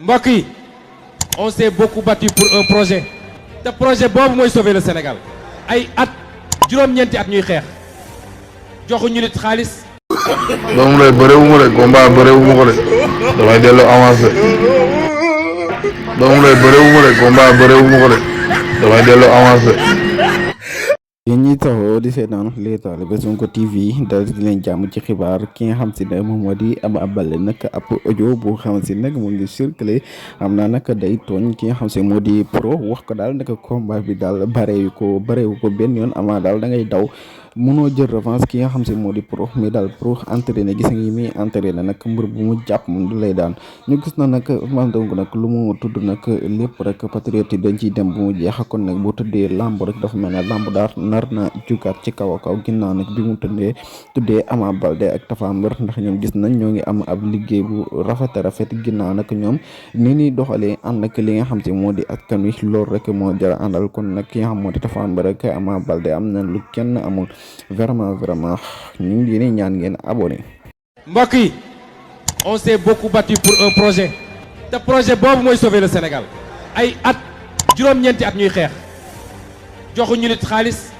mbokk yi on s'est beaucoup battu pour un projet te projet boobu mooy sauver le Sénégal ay at juróom-ñeenti at ñuy xeex joxuñu nit xaalis. doomu lay bëre wu ma de combat bëre wu ma ko de damay delloo avancé doomu lay bëre wu ma de combat bëre wu ma ko de damay delloo avancé. yéen ñi taxoo di seetaan les talibé Sonko TV dal di leen jàmm ci xibaar ki nga xam si ne moom moo di Ama Baldé nag ab audio bu xam si nag mu ngi circulé am naa nag day tooñ ki nga xam si moo di Pro wax ko daal nag combat bi daal bareewu ko benn yoon Ama daal da ngay daw mënoo jël revanche ki nga xam si moo di Pro mais daal Pro entraîné gis nga mi entraîné nag mbir bu mu jàpp moom du lay daan ñu gis na nag Ousmane Sonko nag lu mu tudd nag lépp rek patriote yi dañ ciy dem bu mu jeex kon nag boo tëddee lamb rek dafa mel ne lamb daal nar na jugaat ci kaw a kaw ginnaaw nag bi mu tuddee Ama Baldé ak Tapha Mbeur ndax ñoom gis nañ ñoo ngi am ab liggéey bu rafet ginnaaw nag ñoom ni ñuy doxalee ànd ak li nga xam si moo di askan wi loolu rek moo jara àndal kon nag ki nga xam moo di Tapha Mbeur ak Ama Baldé am na lu kenn amul vraiment ñu ngi leen ñaan ngeen abonné. mbokk yi on s'est beaucoup battu pour un projet te projet boobu mooy sauver le Sénégal ay at juróom-ñeenti at ñuy xeex joxuñu nit xaalis